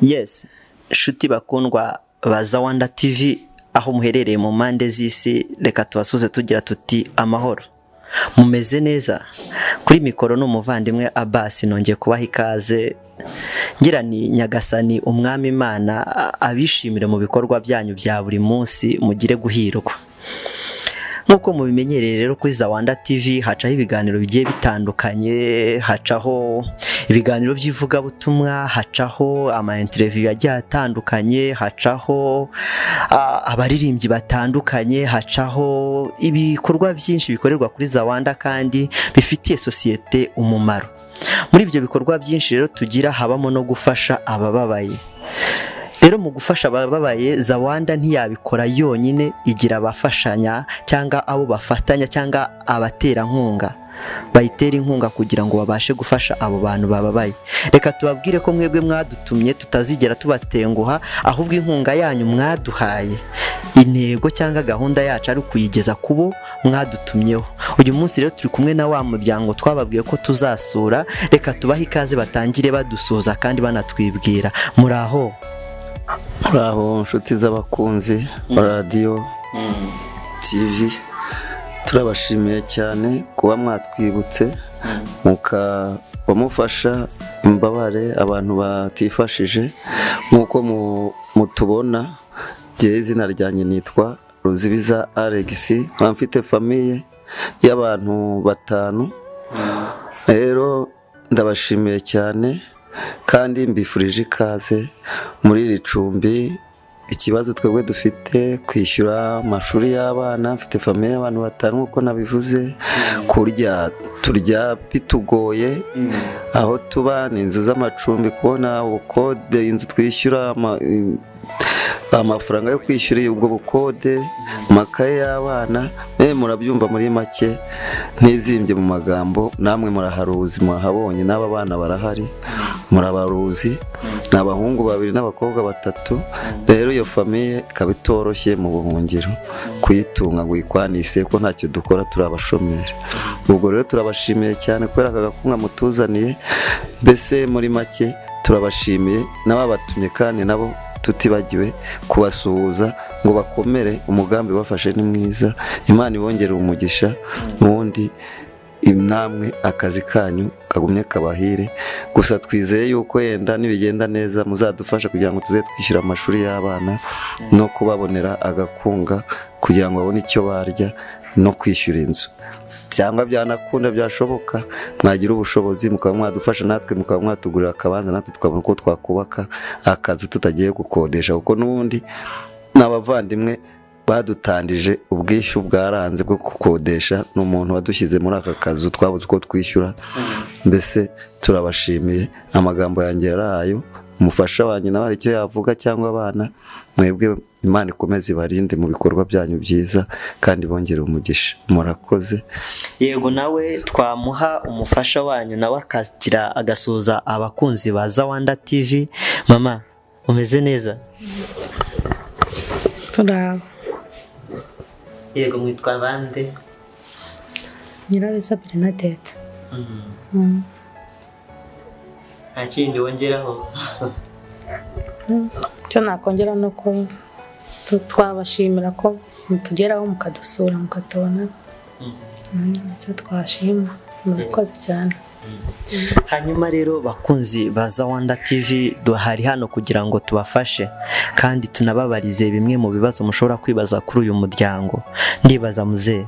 Yes, nshuti bakundwa ba Zawanda TV aho muherereye mu mpande z'isi, reka tubasuze tugira tuti amahoro. Mumeze neza? Kuri mikoro n'umuvandimwe Abbas, nongeye kubaha ikaze. Ngira ni Nyagasani Umwami Imana abishimire mu bikorwa byanyu bya buri munsi, mugire guhirwa. Nkuko mubimenyereye rero kuri Zawanda TV hacaho ibiganiro bigiye bitandukanye, hacaho ibiganiro by'ivugabutumwa, hacaho ama interview agiye atandukanye, hacaho abaririmbyi batandukanye, hacaho ibikorwa byinshi bikorerwa kuri Zawanda kandi bifitiye sosiyete umumaro. Muri ibyo bikorwa byinshi rero tugira habamo no gufasha abababaye. Rero mu gufasha abababaye, Zawanda ntiyabikora yonyine, igira abafashanya cyangwa abo bafatanya cyangwa abaterankunga bayitera inkunga kugira ngo babashe gufasha abo bantu bababaye. Reka tubabwire ko mwebwe mwadutumye tutazigera tubatenguha, ahubwo inkunga yanyu mwaduhaye intego cyangwa gahunda yacu ari kuyigeza kubo mwadutumyeho. Uyu munsi rero turi kumwe na wa muryango twababwiye ko tuzasura. Reka tubahe ikaze batangire badusuza kandi banatwibwira. Muraho? Muraho nshuti z'abakunzi ba radiyo TV, turabashimiye cyane kuba mwatwibutse mukaba mufasha imbabare abantu batifashije. Nk'uko mutubona, njyewe izina ryanjye nitwa Ruzibiza Alex, nkaba mfite famiye y'abantu 5. Rero ndabashimiye cyane kandi mbifurije ikaze muri iri cumbi. Ikibazo twebwe dufite kwishyura amashuri y'abana, mfite famiye y'abantu 5 nk'uko nabivuze, kurya turya bitugoye, aho tuba ni inzu z'amacumbi, kubona ubukode inzu twishyura amafaranga yo kwishyura ubwo bukode, amakaye y'abana, murabyumva muri make ntizimbye mu magambo, namwe muraharuzi, murahabonye n'aba bana barahari, murabaruzi, ni abahungu 2 n'abakobwa 3. Rero iyo famiye ikaba itoroshye mu buhungiro kuyitunga ngo uyikwanise, ko ntacyo dukora turi abashomeri. Ubwo rero turabashimiye cyane kubera aka gakunga mutuzaniye. Mbese muri make turabashimiye n'ababatumye kandi nabo tutibagiwe kubasuhuza ngo bakomere, umugambi bafashe ni mwiza, Imana ibongere umugisha, ubundi namwe akazi kanyu kagumye kabahire. Gusa twizeye yuko yenda nibigenda neza muzadufasha kugira ngo tuze twishyura amashuri y'abana no kubabonera agakunga kugira ngo babone icyo barya no kwishyura inzu, cyangwa byanakunda byashoboka mwagira ubushobozi mukaba mwadufasha natwe mukaba mwatugurira akabanza natwe tukabona uko twakubaka akazu tutagiye gukodesha, kuko n'ubundi n'abavandimwe badutandije ubwishyu bwaranze bwo gukodesha, n'umuntu wadushyize muri aka kazu twabuze uko twishyura. Mbese turabashimiye, amagambo yanjye yarayo, umufasha wanjye nawe hari icyo yavuga cyangwa abana, mwebwe Imana ikomeze ibarinde mu bikorwa byanyu byiza kandi bongere umugisha. Murakoze. Yego, nawe twamuha umufasha wanyu nawe akagira agasuhuza abakunzi ba Zawanda TV. Mama, umeze neza? Turaba. Yego, mwitwa bande? Nyirabeza Bernadette. Nta kindi wongeraho? Icyo nakongera ni uko twabashimira ko mutugeraho mukadusura mukatubona, icyo twashima, murakoze cyane. Hanyuma rero bakunzi ba Zawanda TV, duhari hano kugira ngo tubafashe kandi tunababarize bimwe mu bibazo mushobora kwibaza kuri uyu muryango. Ndibaza muze,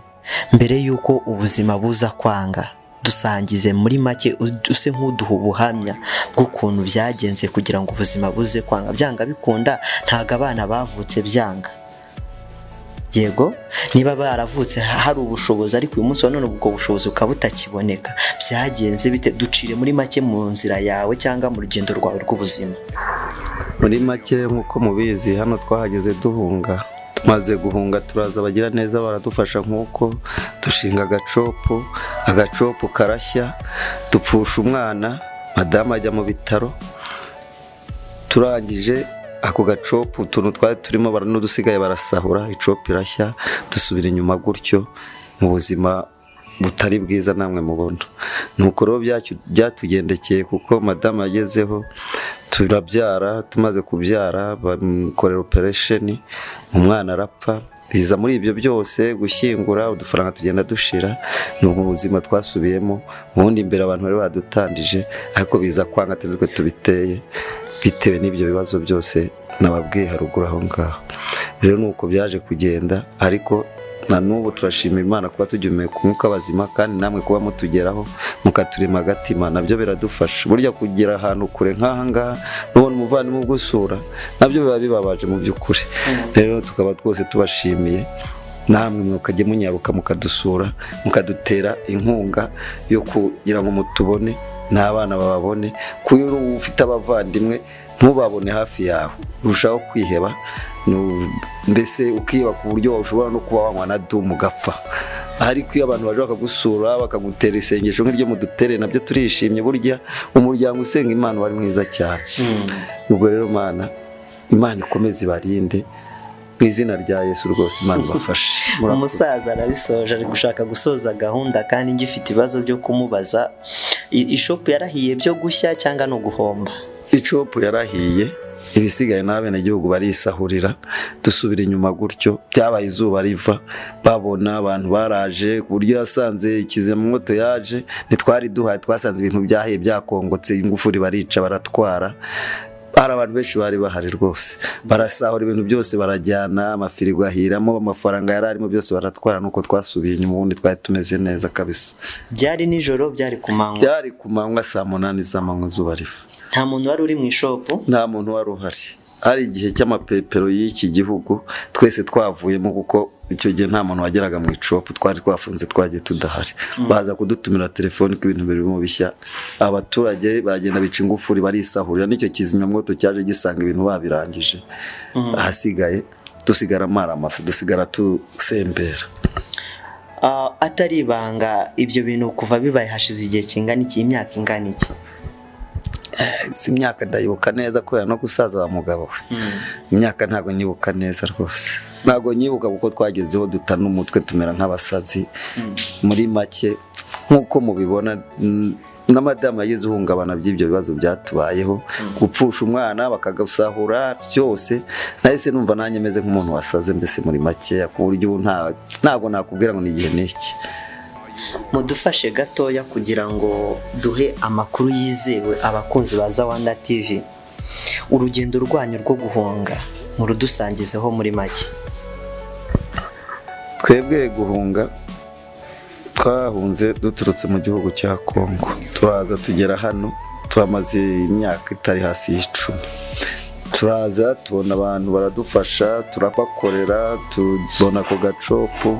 mbere yuko ubuzima buza kwanga, dusangize muri make, use nk'uduha ubuhamya bw'ukuntu byagenze kugira ngo ubuzima buze kwanga. Byanga bikunda ntago abana bavutse byanga. Yego, niba baravutse hari ubushobozi, ariko uyu munsi wa none ubwo bushobozi bukaba butakiboneka, byagenze bite? Ducire muri make mu nzira yawe cyangwa mu rugendo rwawe rw'ubuzima. Muri make nk'uko mubizi, hano twahageze duhunga, tumaze guhunga turaza abagira neza baradufasha, nk'uko dushinga agacopo, agacopo karashya, dupfusha umwana, madamu ajya mu bitaro, turangije ako gacopo utuntu twari turimo n'udusigaye barasahura, icopo irashya, dusubira inyuma gutyo mu buzima butari bwiza namwe mubona. Nuko rero byatugendekeye kuko madamu yagezeho Turabyara, tumaze kubyara bamukorera operation, umwana arapfa. Biza muri ibyo byose gushyingura, udufaranga tugenda dushira, nubwo ubuzima twasubiyemo. Ubundi imbere abantu bari badutandije, ariko biza kwanga atari tubiteye bitewe n'ibyo bibazo byose nababwiye haruguru aho ngaho. Rero nuko byaje kugenda, ariko na n'ubu turashima Imana kuba tugihumeka umwuka bazima, kandi namwe kuba mutugeraho mukaturema agatima, nabyo biradufasha. Burya kugera ahantu kure nk'aha ngaha nubona umuvandimwe ugusura, nabyo biba bibabaje mu by'ukuri. Rero tukaba twose tubashimiye, namwe mukajya munyaruka mukadusura, mukadutera inkunga yo kugira ngo mutubone n'abana bababone. Kuko ufite abavandimwe ntubabone hafi yawe, urushaho kwiheba, mbese ukiheba ku buryo ushobora no kuba wanywa na dumu ugapfa. Ariko iyo abantu baje bakagusura bakagutera isengesho nk'iryo mudutere, nabyo turishimye. Burya umuryango usenga Imana wari mwiza cyane. Ubwo rero Mana, Imana ikomeze ibarinde mu izina rya Yesu rwose, Imana ibafashe. Umusaza arabisoje, ari gushaka gusoza gahunda kandi ngifite ibibazo byo kumubaza. Ishopu yarahiye byo gushya cyangwa no guhomba? Icopu yarahiye, ibisigaye n'abenegihugu barisahurira, dusubira inyuma gutyo. Byabaye izuba riva, babona abantu baraje, ku buryo yasanze ikizimyamoto yaje, ntitwari duhaye, twasanze ibintu byahiye byakongotse, ingufuri barica baratwara. Hari abantu benshi bari bahari rwose, barasahura ibintu byose barajyana, amafirigo ahiramo, amafaranga yari arimo byose baratwara. Nuko twasubiye inyuma, ubundi twari tumeze neza kabisa. Byari nijoro, byari ku manywa? Byari ku manywa saa 8 z'amanywa izuba riva. Nta muntu wari uri mu ishopu? Nta muntu wari uhari. Hari igihe cy'amapepero y'iki gihugu twese twavuyemo, kuko icyo gihe nta muntu wageraga mu icopu, twari twafunze, twagiye tudahari. Baza kudutumira telefoni ko ibintu birimo bishya, abaturage bagenda bica ingufuri barisahurira, n'icyo kizimyamwoto cyaje gisanga ibintu babirangije. Ahasigaye dusigara amaramasa, dusigara tusembera. Atari ibanga, ibyo bintu kuva bibaye hashize igihe kingana iki, imyaka ingana iki? Si imyaka ndayibuka neza kubera no gusaza wa mugabo we. Imyaka ntago nyibuka neza rwose, ntago nyibuka kuko twagezeho duta n'umutwe tumera nk'abasazi. Muri make nk'uko mubibona, na madamu yagize ihungabana by'ibyo bibazo byatubayeho, gupfusha umwana bakagusahura byose. Nahise numva nanjye meze nk'umuntu wasaze mbese muri make, ku buryo ntago nakubwira ngo ni igihe n'iki. Mudufashe gatoya kugira ngo duhe amakuru yizewe abakunzi ba Zawanda TV. Urugendo rwanyu rwo guhunga murudusangizeho muri make. Twebwe guhunga twahunze duturutse mu gihugu cya Kongo, turaza tugera hano, tuhamaze imyaka itari hasi y'10. Turaza tubona abantu baradufasha, turabakorera, tubona ko gacopu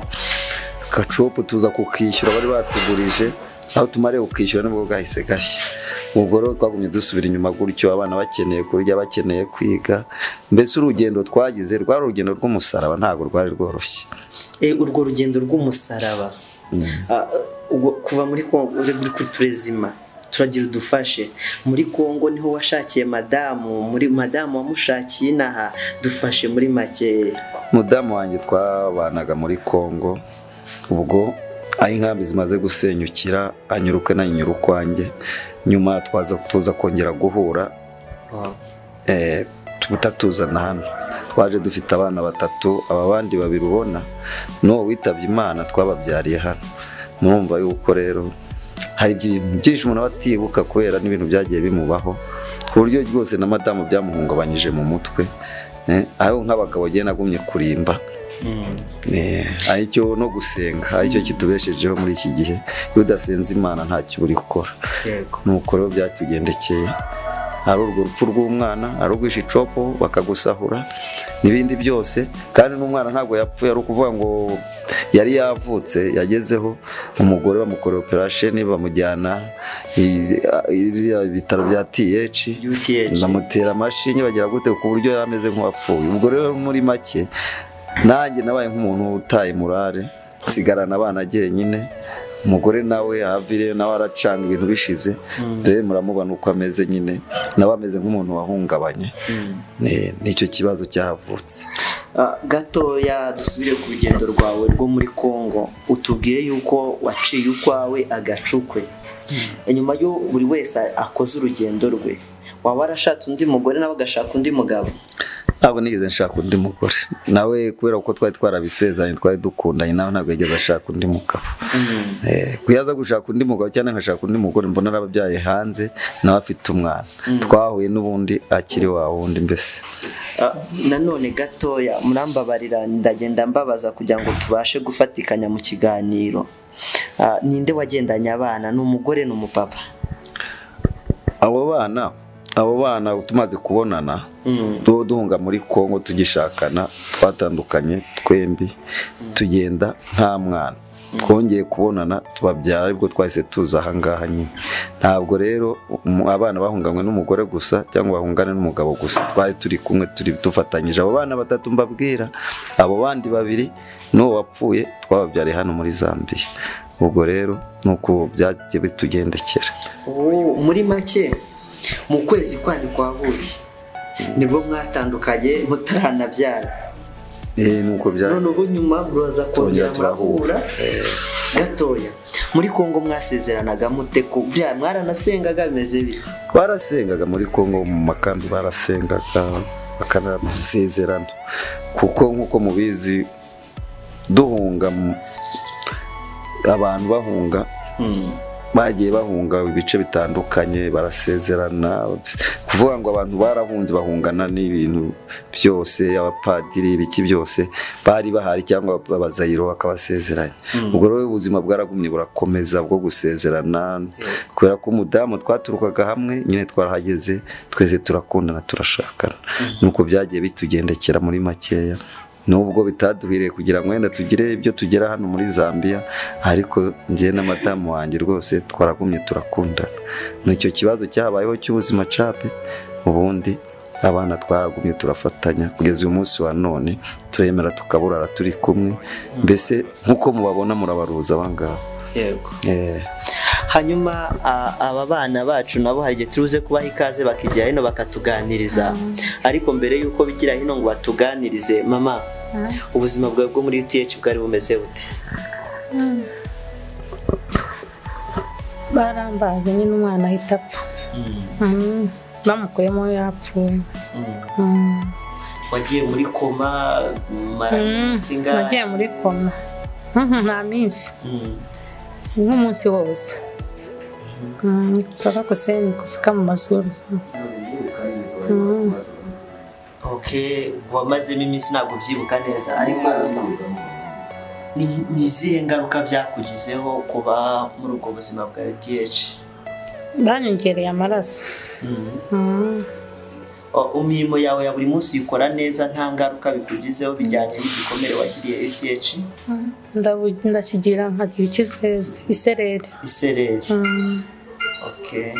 gacopu tuza kukishyura bari batugurije, aho tumare ukishyura nibwo gahise gashya. Ubwo rero twagumye dusubira inyuma gutyo, abana bakeneye kurya, bakeneye kwiga. Mbese urugendo twagize rwari urugendo rw'umusaraba, ntago rwari rworoshye. Urwo rugendo rw'umusaraba kuva muri Kongo uri kuri Turezima, turagira udufashe. Muri Kongo niho washakiye madamu, muri madamu wamushakiye inaha, dufashe muri make. Mudamu wanjye twabanaga muri Kongo, ubwo aho inkambi zimaze gusenyukira anyuruke na nyurukwanjye, nyuma twaza tuza kongera guhura, tutatuzana hano. Twaje dufite abana batatu, aba bandi babiri ubona n'uwo witabye Imana twababyariye hano. Murumva yuko rero hari ibintu byinshi umuntu aba atibuka kubera n'ibintu byagiye bimubaho, ku buryo rwose na madamu byamuhungabanyije mu mutwe. Aho nk'abagabo giye nagumye kurimba, aricyo no gusenga aricyo kitubeshejeho muri iki gihe. Iyo udasenze Imana ntacyo uri gukora. Nuko rero byatugendekeye, ari urwo rupfu rw'umwana, ari urwisha icopo bakagusahura n'ibindi byose. Kandi n'umwana ntabwo yapfuye, ari ukuvuga ngo yari yavutse, yagezeho umugore bamukorera operation bamujyana ibitaro bya TH, bamutera amashinge bagira gute, ku buryo yari ameze nk'uwapfuye. Ubwo rero muri make nanjye nabaye nk'umuntu utaye murare, nsigarana abana jyenyine, umugore nawe avire nawe aracanga ibintu bishize. Rero muramubona uko ameze nyine, nawe ameze nk'umuntu wahungabanye. Nicyo kibazo cyahavutse. Gatoya dusubire ku rugendo rwawe rwo muri Kongo, utubwiye yuko waciye ukwawe agacukwe. Nyuma yo buri wese akoze urugendo rwe, Waba warashatse undi mugore nawe agashaka undi mugabo? Ntabwo nigeze nshaka undi mugore nawe, kubera ko twari twarabisezeranye, twari dukundanye nawe, ntabwo yigeze ashaka undi mugabo. Kuyaza gushaka undi mugabo cyangwa nkashaka undi mugore, mbona arababyaye hanze nawe afite umwana. Twahuye n'ubundi akiri wa wundi mbese. Nanone gatoya murambabarira, ndagenda mbabaza kugira ngo tubashe gufatikanya mu kiganiro. Ninde wagendanye abana, ni umugore ni umupapa? Abo bana tumaze kubonana duhunga muri Kongo tugishakana, twatandukanye twembi tugenda nta mwana. Twongeye kubonana tubabyara, aribwo twahise tuza aha ngaha nyine. Ntabwo rero abana bahunganywe n'umugore gusa cyangwa bahungane n'umugabo gusa, twari turi kumwe, turi dufatanyije. Abo bana batatu mbabwira, abo bandi babiri n'uwo wapfuye twababyariye hano muri Zambia. Ubwo rero nuko byagiye bitugendekera. Muri make mu kwezi kwanyu kwa buki nibwo mwatandukanye mutaranabyara? Nuko bya none ubu nyuma muraza kongera murahura gatoya. Muri Kongo mwasezeranaga mute? Ko bya mwaranasengaga bimeze bite? Twarasengaga muri Kongo mu makambi, barasengaga bakanasezerana, kuko nkuko mubizi duhunga, abantu bahunga bagiye bahunga ibice bitandukanye, barasezerana. Kuvuga ngo abantu barahunze bahungana n'ibintu byose, abapadiri ibiki byose bari bahari, cyangwa abazayiro bakabasezeranya. Ubwo rero ubuzima bwaragumye burakomeza bwo gusezerana, kubera ko umudamu twaturukaga hamwe nyine, twarahageze twese turakundana turashakana. Nuko byagiye bitugendekera muri makeya, nubwo bitaduhiriye kugira ngo wenda tugire ibyo tugera hano muri Zambia, ariko njye na madamu wanjye rwose twaragumye turakundana. Nicyo kibazo cyabayeho cy'ubuzima cape, ubundi abana twaragumye turafatanya kugeza uyu munsi wa none, turemera tukaburara turi kumwe, mbese nkuko mubabona murabaruza abangaba. Yego. Hanyuma aba bana bacu nabo hari igihe turuze kubaha ikaze bakigira hino bakatuganiriza, ariko mbere yuko bigira hino ngo batuganirize, mama, ubuzima bwawe bwo muri UTH bwari bumeze bute? Barambaze nyine umwana ahita apfa. Bamukuyemo yapfuye. Wagiye muri koma mara singa? Nagiye muri koma nta minsi, nk'umunsi wose kutoka kuseni kufika mu mazuru. Okay, wamazemo iminsi ntabwo byibuka neza, ariko ni izihe ngaruka byakugizeho kuba muri ubwo buzima bwa UTH? Banyongereye amaraso. Imirimo yawe ya buri munsi uyikora neza nta ngaruka bikugizeho bijyanye n'igikomere wagiriye UTH? Ndakigira nkagira ikizwezwe, isereri. Isereri. Okay.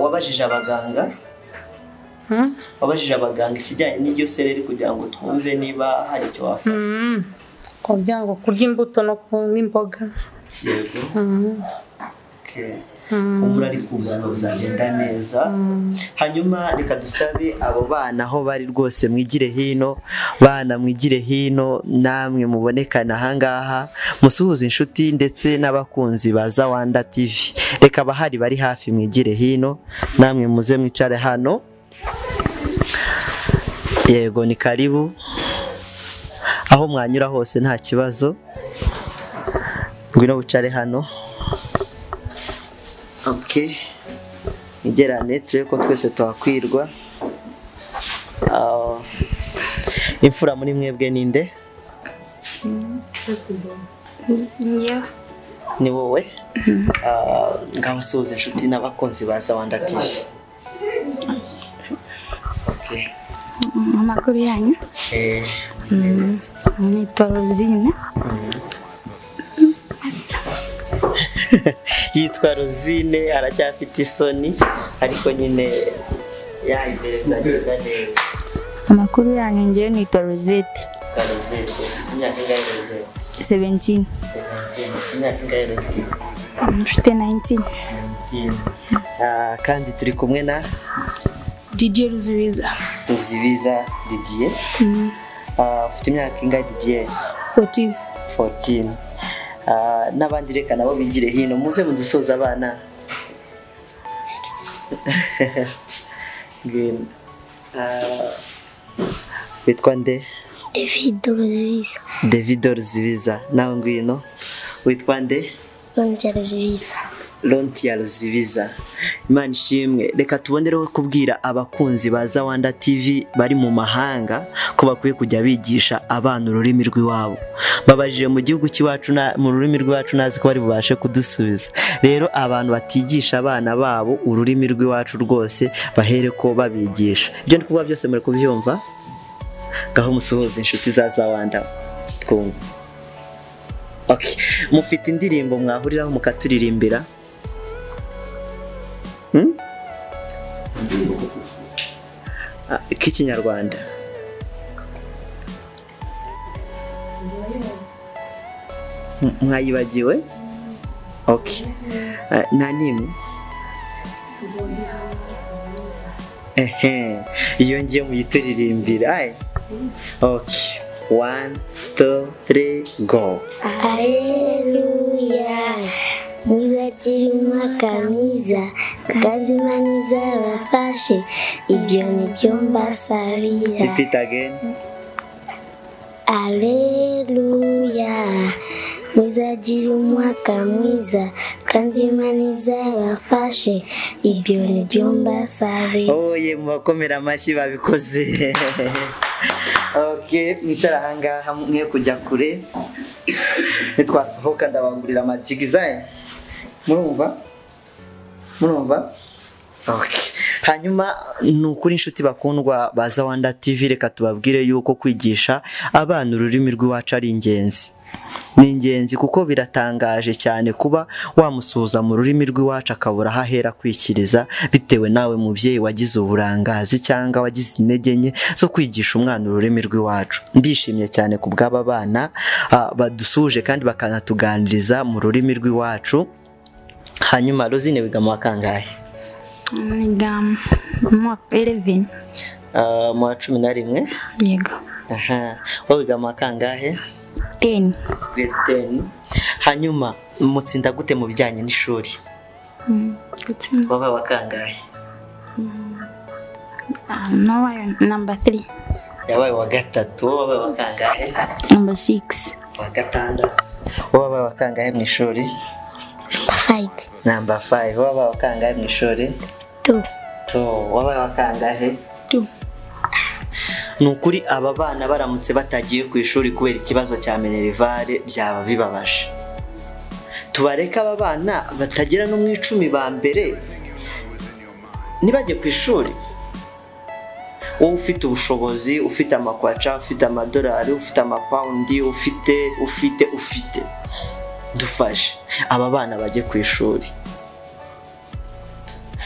Wabajije abaganga? Wabajije abaganga ikijyanye n'iryo sereri kugira ngo twumve niba hari icyo wafasha? Kugira ngo kurya imbuto no n'imboga. Yego. Okay. Umura ariko ubuzima buzagenda neza. Hanyuma reka dusabe abo bana aho bari rwose mwigire hino, bana mwigire hino, namwe mubonekana ahangaha, musuhuze inshuti ndetse n'abakunzi ba Zawanda TV. Reka abahari bari hafi mwigire hino, namwe muze mwicare hano. Yego, ni karibu, aho mwanyura hose nta kibazo. Ngwino wicare hano. Okay, igerane turebe ko twese twakwirwa. Imfura muri mwebwe ninde? Ni wowe? Ngaho usuhuze inshuti n'abakunzi ba Zawanda TV. Okay. Amakuru yanyu? Nitwa Rosine. Yitwa Rosine, aracyafite isoni ariko nyine yayimereza agenda neza. Amakuru yanyu, ngewe nitwa Rosette. Rosette, imyaka ingahe Rosette? 17. 17. Imyaka ingahe Rosine? Mfite 19. 19. Kandi turi kumwe na Didier Ruzibiza. Ruzibiza Didier. Ufite imyaka ingahe Didier? 14. 14. N'abandi reka nabo bigire hino, muze mudusoza abana. Ngwino. Witwa nde? David Ruzibiza. David Ruzibiza. Nawe ngwino. Witwa nde? Lontia Ruzibiza. Lontia Ruzibiza. Imana ishimwe. Reka tubonereho kubwira abakunzi ba Zawanda TV bari mu mahanga ko bakwiye kujya bigisha abana ururimi rw'iwabo. Babajije mu gihugu cy'iwacu mu rurimi rw'iwacu nazi ko bari bubashe kudusubiza. Rero abantu batigisha abana babo ururimi rw'iwacu rwose bahere ko babigisha. Ibyo ndi kuvuga byose muri kubyumva. Gaho musuhuze inshuti za Zawanda twumva. Okay. Mufite indirimbo mwahuriraho mukaturirimbira? K'ikinyarwanda. Mwayibagiwe? Okay. Nta nimwe? Ehe, iyo ngiye muyituririmbira. Ai. Okay. 1 2 3 go. Haleluya. Mwiza kiruma mwiza kandi Imana izabafashe ibyo nibyo mbasabira. Repeat again. Haleluya. Mwiza girumwaka mwiza kandi Imana izabafashe ibyo nibyo mbasabira. Oye, mubakomera amashyi babikoze. Okay, mwicara ahangaha mwe kujya kure. Nitwasohoka ndabangurira amajigizaye. Murumva? Murumva? Okay. Hanyuma nukuri inshuti bakundwa ba Zawanda TV, reka tubabwire yuko kwigisha abana ururimi rw'iwacu ari ingenzi. Ni ingenzi kuko biratangaje cyane kuba wamusuhuza mu rurimi rw'iwacu akabura hahera kwikiriza bitewe nawe mubyeyi wagize uburangazi cyangwa wagize intege nke zo kwigisha umwana ururimi rw'iwacu. Ndishimye cyane ku bw'aba bana badusuje kandi bakanatuganiriza mu rurimi rw'iwacu. Hanyuma Rosine wiga mu wa kangahe? Niga mu wa 11. Mu wa 11? Yego. Aha. Wowe wiga mu wa kangahe? 10. Grade 10. Hanyuma mutsinda gute mu bijyanye n'ishuri? Gutsinda. Wabaye wa kangahe? Nabaye number 3. Yabaye wa gatatu. Wowe wabaye wa kangahe? Number 6. Wa gatandatu. Wowe wabaye wa kangahe mu ishuri? Number 5. Number 5. Wowe wabaye wa kangahe mu ishuri? 2. 2. Wabaye wa kangahe? 2. Nukuri aba bana baramutse batagiye ku ishuri kubera ikibazo cya minerivare byaba bibabaje. Tubareka aba bana batagera no mu 10 ba mbere nibajye ku ishuri. Wowe ufite ubushobozi, ufite amakwaca, ufite amadolari, ufite amapaundi, ufite dufashe aba bana bajye ku ishuri.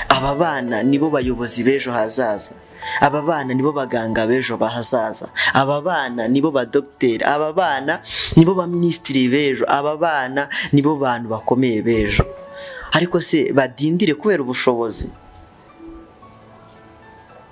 Aba bana nibo bayobozi b'ejo hazaza. Aba bana nibo baganga b'ejo bahazaza. Aba bana nibo badokiteri. Aba bana nibo baminisitiri b'ejo. Aba bana nibo bantu bakomeye b'ejo. Ariko se badindire kubera ubushobozi?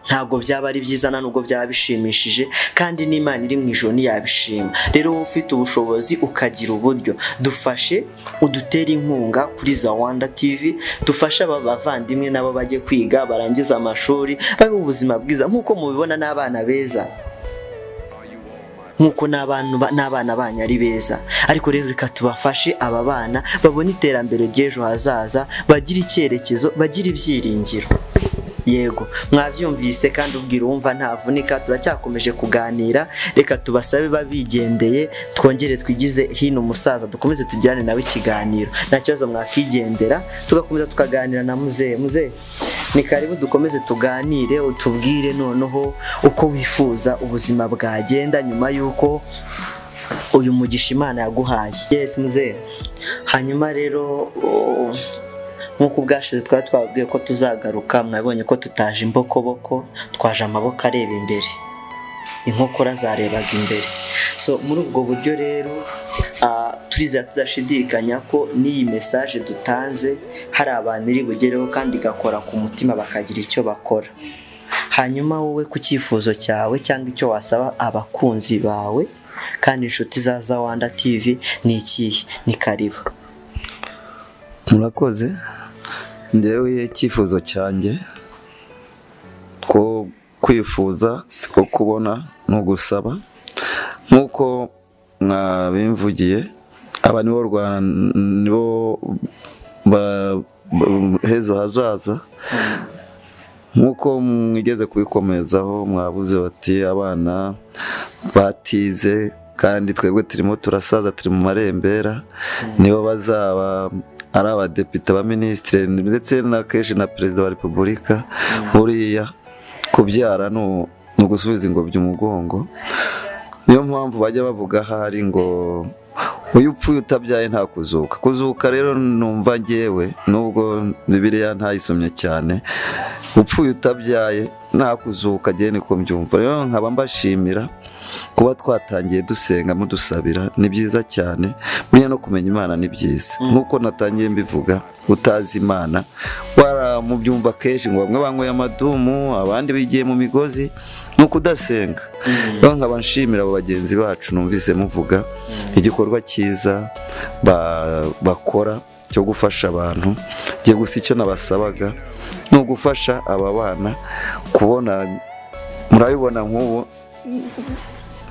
Ntabwo byaba ari byiza na nubwo byaba bishimishije, kandi n'Imana iri mu ijuru ntiyabishima. Rero wowe ufite ubushobozi ukagira uburyo, dufashe udutere inkunga kuri Zawanda TV, dufashe aba bavandimwe nabo bajye kwiga barangiza amashuri babe ubuzima bwiza nkuko mubibona n'abana beza, nkuko n'abana banyu ari beza. Ariko rero reka tubafashe aba bana babone iterambere ry'ejo hazaza, bagira icyerekezo, bagira ibyiringiro. Yego, mwabyumvise kandi ubwira uwumva ntavunika. Turacyakomeje kuganira, reka tubasabe babigendeye twongere twigize hino umusaza dukomeze tugirane nawe ikiganiro. Nta kibazo mwakigendera, tugakomeza tukaganira na muzehe. Muzehe, ni karibu dukomeze tuganire, utubwire noneho uko wifuza ubuzima bwagenda nyuma yuko uyu mugisha Imana yaguhaye. Yes muzehe. Hanyuma rero nkuko ubwashize twari twabwiye ko tuzagaruka, mwabonye ko tutaje imbokoboko, twaje amaboko areba imbere, inkokora zarebaga imbere. So muri ubwo buryo rero turizera tudashidikanya ko n'iyi message dutanze hari abantu iri bugereho kandi igakora ku mutima bakagira icyo bakora. Hanyuma wowe ku cyifuzo cyawe cyangwa icyo wasaba abakunzi bawe kandi inshuti za Zawanda TV ni ikihe? Ni karibu. Murakoze. Njyewe icyifuzo cyanjye Kwifuza siko kubona no gusaba, nkuko mwabimvugiye aba nibo Rwanda, nibo hezo hazaza. Nkuko mwigeze kubikomezaho mwabuze bati abana batize kandi twebwe turimo turasaza, turi mu marembera, nibo bazaba ari abadepite, abaminisitiri ndetse na kenshi na perezida wa repubulika. Buriya kubyara ni ugusubiza ingobyi umugongo. Niyo mpamvu bajya bavuga ahari ngo uyu upfuye utabyaye nta kuzuka. Kuzuka rero numva ngewe nubwo Bibiliya ntayisomye cyane, upfuye utabyaye nta kuzuka, ngewe niko mbyumva. Rero nkaba mbashimira kuba twatangiye dusenga mudusabira, ni byiza cyane. Buriya no kumenya Imana ni byiza, nkuko natangiye mbivuga, utazi Imana waramubyumva kenshi ngo bamwe banyweye amadumu, abandi bigiye mu migozi, nuko udasenga. Rero nkaba nshimira abo bagenzi bacu numvise muvuga igikorwa cyiza bakora cyo gufasha abantu. Ngiye gusa icyo nabasabaga ni ugufasha aba bana kubona, murabibona nk'ubu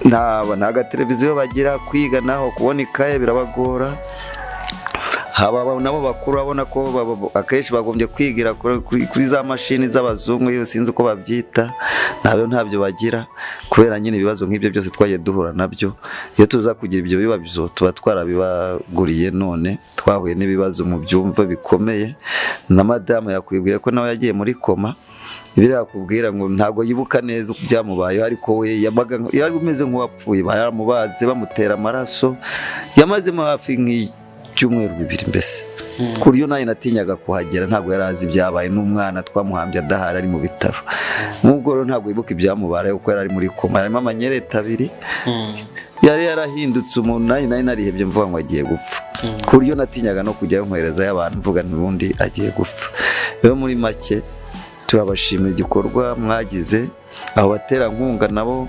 nta gateleviziyo bagira, kwiga naho kubona ikaye birabagora. Haba nabo bakuru abona ko akenshi bagombye kwigira kuri za mashini z'abazungu, iyo sinzi uko babyita, nabyo ntabyo bagira kubera nyine ibibazo nk'ibyo byose twagiye duhura nabyo. Iyo tuza kugira ibyo bibazo tuba twarabibaguriye, none twahuye n'ibibazo mu byumva bikomeye. Na madamu yakwibwiye ko nawe yagiye muri koma, birakubwira ngo ntago yibuka neza uko byamubayeho, ariko we yabaga yari umeze nk'uwapfuye, baramubaze bamutera amaraso, yamazemo hafi nk'icyumweru bibiri mbese, ku buryo nawe natinyaga kuhagera, ntabwo yari azi ibyabaye. N'umwana twamuhambye adahari ari mu bitaro, nk'ubwo rero ntabwo yibuka ibyamubayeho kuko yari ari muri koma, harimo amanyereta abiri, yari yarahindutse umuntu. Nawe narihebye mvuga ngo agiye gupfa, ku buryo natinyaga no kujyayo nkohereza y'abantu mvuga n'ubundi agiye gupfa. Rero muri make turabashimira igikorwa mwagize, abo baterankunga nabo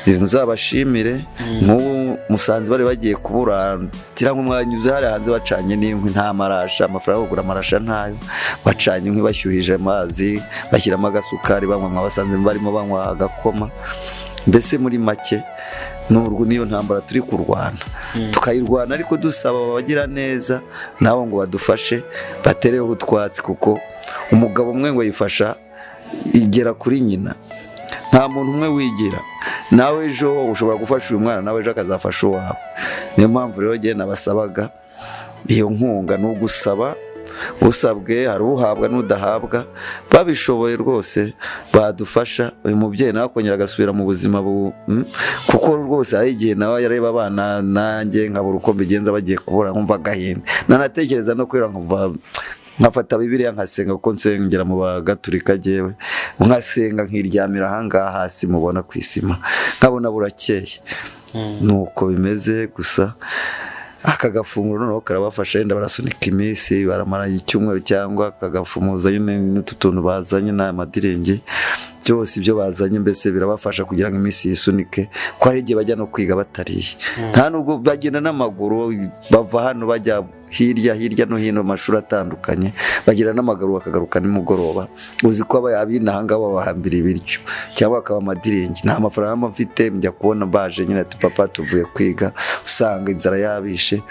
muzabashimire. Nk'ubu musanze bari bagiye kuburatira nk'umwanyuze hari hanze bacanye n'inkwi, nta marasha, amafaranga yo kugura amarasha ntayo, bacanye inkwi bashyuhije amazi bashyiramo agasukari banywa, mwabasanze barimo banywa agakoma. Mbese muri make n'urwo niyo ntambara turi kurwana, tukayirwana ariko dusaba abagira neza nabo ngo badufashe batereho utwatsi, kuko umugabo umwe ngo yifasha igera kuri nyina, nta muntu umwe wigira. Nawe ejo ushobora gufasha uyu mwana, nawe ejo akazafasha uwawe. Niyo mpamvu rero ngewe nabasabaga iyo nkunga, ni ugusaba usabwe, hari uhabwa n'udahabwa, babishoboye rwose badufasha. Uyu mubyeyi nawe akongera agasubira mu buzima kuko rwose hari igihe nawe yareba abana nanjye nkabura uko mbigenza bagiye kubura, nkumva agahinda, nanatekereza no kwira nkumva nkafata Bibiliya nkasenga, kuko nsengera mu bagaturika jewe, nkasenga nkiryamira ahangaha hasi mubona ku isima, nkabona burakeye. Nuko bimeze. Gusa aka gafunguro noneho karabafasha, yenda barasunika iminsi, baramara icyumweru cyangwa akagafumuza nyine n'utu tuntu bazanye n'amadiringi byose ibyo bazanye, mbese birabafasha kugira ngo iminsi yisunike, ko hari igihe bajya no kwiga batariye, nta nubwo bagenda n'amaguru bava hano bajya hirya hirya no hino mu mashuri atandukanye, bagira n'amaguru bakagaruka nimugoroba. Uzi ko abinaha ngaha babahambira ibiryo cyangwa bakaba amadiringi. Nta mafaranga mfite, njya kubona baje nyine ati papa tuvuye kwiga, usanga inzara yabishe.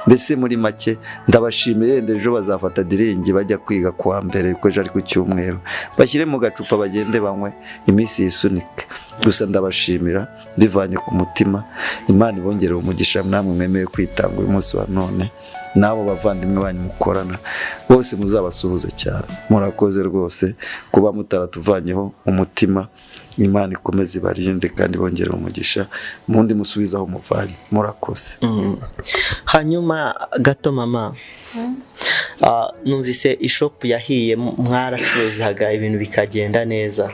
Mbese muri make ndabashimiye, yenda ejo bazafata diringi bajya kwiga kuwa mbere, kuko ejo ari ku cyumweru, bashyire mu gacupa bagende banywe iminsi yisunike. Gusa ndabashimira mbivanye ku mutima, Imana ibongerere umugisha namwe mwemeye kwitanga uyu munsi wa none, n'abo bavandimwe banyu mukorana bose muzabasuhuze cyane. Murakoze rwose kuba mutaratuvanyeho umutima, Imana ikomeze ibarinde kandi ibongerere umugisha, mundi musubizaho muvanye. Murakoze. Hanyuma gato mama, numvise ishopu yahiye, mwaracuruzaga ibintu bikagenda neza.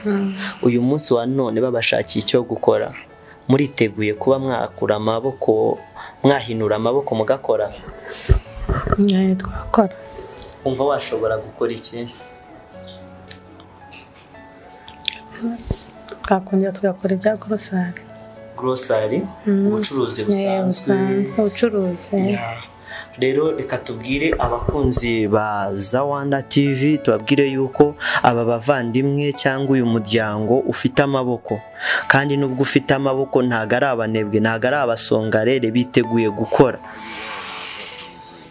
Uyu munsi wa none babashakiye icyo gukora, muriteguye kuba mwakura amaboko, mwahinura amaboko mugakora? Twakora. Umva washobora gukora iki? Twakongera tugakora ibya grocery. Grocery, ubucuruzi busanzwe. Ubucuruzi. Rero reka tubwire abakunzi ba Zawanda TV, tubabwire yuko aba bavandimwe cyangwa uyu muryango ufite amaboko, kandi nubwo ufite amaboko ntago ari abanebwe, ntago ari abasongarere, biteguye gukora.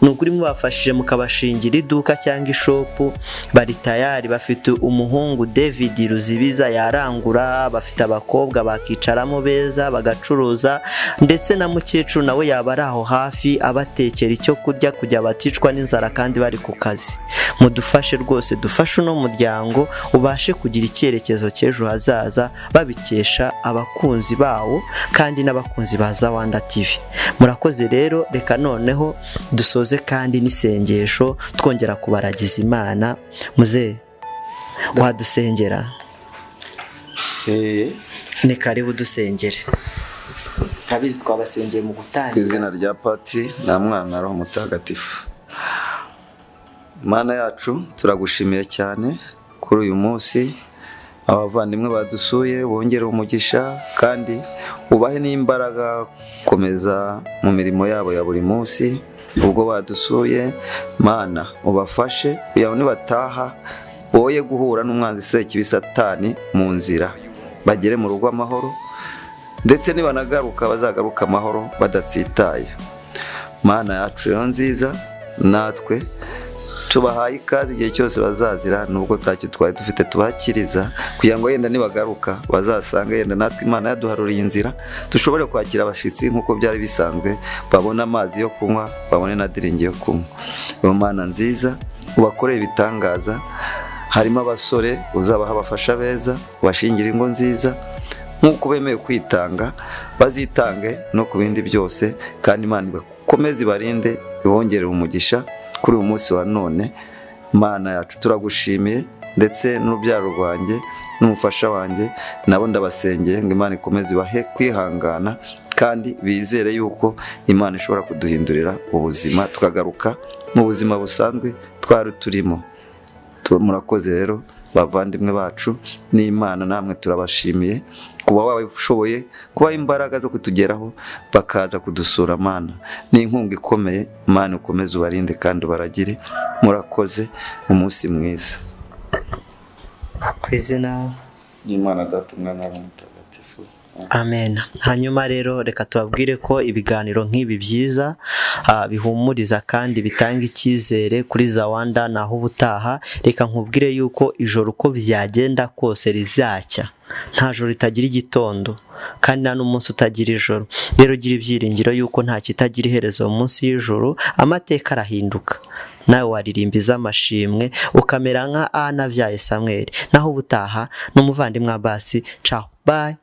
Ni ukuri mubafashije mukabashingira iduka cyangwa ishopu, bari tayari. Bafite umuhungu David Ruzibiza yarangura, bafite abakobwa bakicaramo beza bagacuruza, ndetse na mukecuru nawe yaba ari aho hafi abatekera icyo kurya kugira baticwa n'inzara kandi bari ku kazi. Mudufashe rwose, dufashe uno muryango ubashe kugira icyerekezo cy'ejo hazaza, babikesha abakunzi bawo kandi n'abakunzi ba Zawanda TV. Murakoze rero, reka noneho dusoze kandi n'isengesho twongera kubaragiza Imana. Muze wadusengera? Ni karibu dusengere. Ntabizi twabasengeye mu gutangira. Ku izina rya Patiri na Mwana na Roho Mutagatifu. Mana yacu, turagushimiye cyane kuri uyu munsi. Abavandimwe badusuye bongere umugisha kandi ubahe n'imbaraga komeza mu mirimo yabo ya buri munsi. Ubwo badusuye, Mana ubafashe kugira ngo nibataha boye guhura n'umwanzi sekibi Satani mu nzira, bagere mu rugo amahoro, ndetse nibanagaruka bazagaruka amahoro badatsitaye. Mana yacu yo nziza, natwe tubahaye ikaze igihe cyose bazazira, nubwo ntacyo twari dufite tubakiriza, kugira ngo yenda nibagaruka bazasanga yenda natwe Imana yaduharuriye inzira, dushobore kwakira abashitsi nk'uko byari bisanzwe, babone amazi yo kunywa, babone na diringi yo kunywa. Mana nziza, ubakorere ibitangaza, harimo abasore uzabaha abafasha beza, ubashingira ingo nziza, nk'uko bemeye kwitanga bazitange no ku bindi byose, kandi Imana ibakomeze ibarinde, ibongerere umugisha kuri uyu munsi wa none. Mana yacu turagushimiye, ndetse n'urubyaro rwanjye n'umufasha wanjye nabo ndabasengeye ngo Imana ikomeze ibahe kwihangana, kandi bizere yuko Imana ishobora kuduhindurira ubuzima tukagaruka mu buzima busanzwe twari turimo. Murakoze rero bavandimwe bacu n'Imana, namwe turabashimiye kuba wabishoboye, kuba imbaraga zo kutugeraho bakaza kudusura. Mana ni inkunga ikomeye, Mana ukomeze ubarinde kandi ubaragire. Murakoze, umunsi mwiza. Ku izina ry'Imana Data, Umwana na Roho Mutagatifu. Amen. Hanyuma rero reka tubabwire ko ibiganiro nk'ibi byiza bihumuriza kandi bitanga icyizere kuri Zawanda naho ubutaha. Reka nkubwire yuko ijoro uko byagenda kose rizacya, nta joro ritagira igitondo kandi nta n'umunsi utagira ijoro. Rero gira ibyiringiro yuko nta kitagira iherezo munsi y'ijoro, amateka arahinduka. Nawe waririmba iz'amashimwe ukamera nka Ana abyaye Samweli. Naho ubutaha n'umuvandimwe Abasi. Ciao, bye.